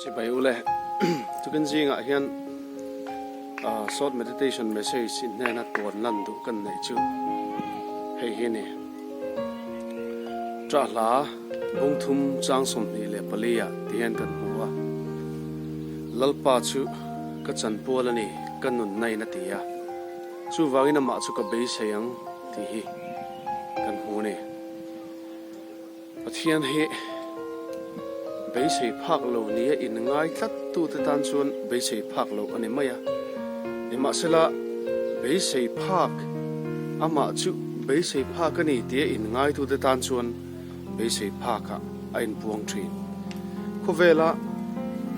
Chibai ule, tukin zingah hian short meditation message in hnena tuan lan duh kan neih chu hei hi a ni. Ṭah hla bungthum chang 24 ah ti hian kan hmu a, Lalpa chu ka chanpual a ni, ka nunna in a ti a, chuvangin amah chu ka beisei ang tih hi kan hmu a ni. Pathian hi beisei phak lo nia inngai tlat tute tan chuan beisei phak lo a ni mai a. Nimahsela, beisei phak, amah chu beisei phak a ni tia inngai tute tan chuan beisei phakah a inpuang thin. Khawvela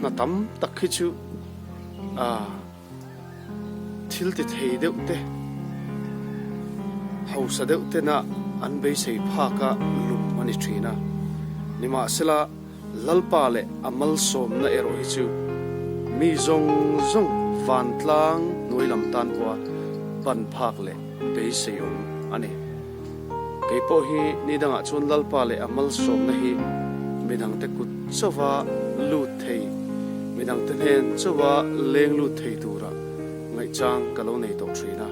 hna tam tak hi chu a. Thil ti thei deuh te, hausa deuh tena an beisei phaka lum a ni thin a. Nimahsela, Lalpa leh a malsawmna erawh hi chu mi zawng zawng vantlang hnuai lam tan pawha ban phak leh beisei awm a ni. Kei pawh hi ni dangah chuan Lalpa leh a malsawmna hi midangte kut chauha lut thei, midangte hnen chauha leng lut thei tura ngaihchang ka lo nei tawh thin a.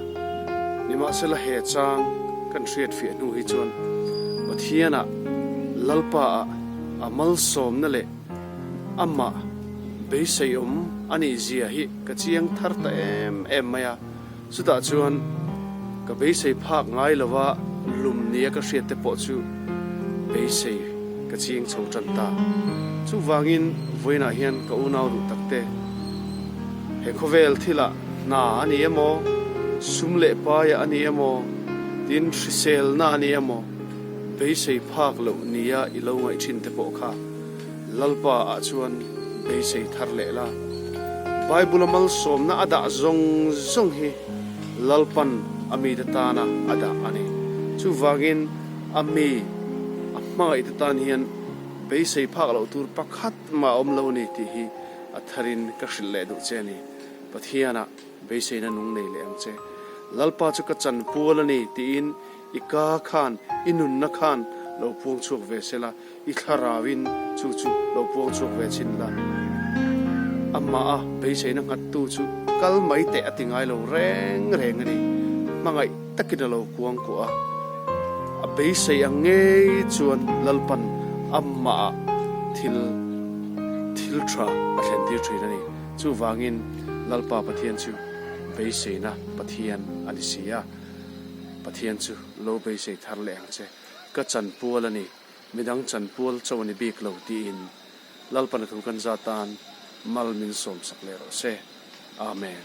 Nimahsela he chang kan hriatfiah hnu hi chuan Pathianah Lalpa-ah a malsawmna leh amah beiseiawm a nih zia hi ka chiang thar ta em em mai a. Chutah chuan ka beisei phak ngai lova lum nia ka hriat te pawh chu beisei ka ching chho tan ta. Chuvangin vawiinah hian ka unau duh tak te, he khawvel thilah hna a ni emaw, sum leh paia a ni emaw, tin hriselna a ni emaw, beisei phak loh nia i lo ngaih thin te pawh kha Lalpa ah chuan beisei thar leh la. Bible a malsawmna a dah zawng zawng hi Lalpan a mite tana a dah a ni. Chuvangin a mi a hmangaihte tan hian beisei phak loh tur pakhat mah a awm lo a ni tih hi a tharin ka hrilh leh duh che a ni. Pathianah beiseina nung nei leh ang che. Lalpa chu ka chanpual a ni tiin i ka khan, i nunna khan lo puang chhuak ve sela. I thlarauin chu chu lo puang chhuak ve chin la, amah a beiseina nghattu chu kal mai teh a ti ngai lo reng reng a ni. Hmangaih takin a lo kuang kuah a, a beisei ang ngei chuan Lalpan amah ah thil thil tha a thlen tir thin a ni. Chuvangin Lalpa Pathian chu beiseina Pathian a ni si a, Pathian chu lo beisei thar leh ang che. Ka chanpual a ni, midang chanpual cho a ni bik lo tiin Lalpana thu kan za tan mal min sawmsak leh rawh se. Amen.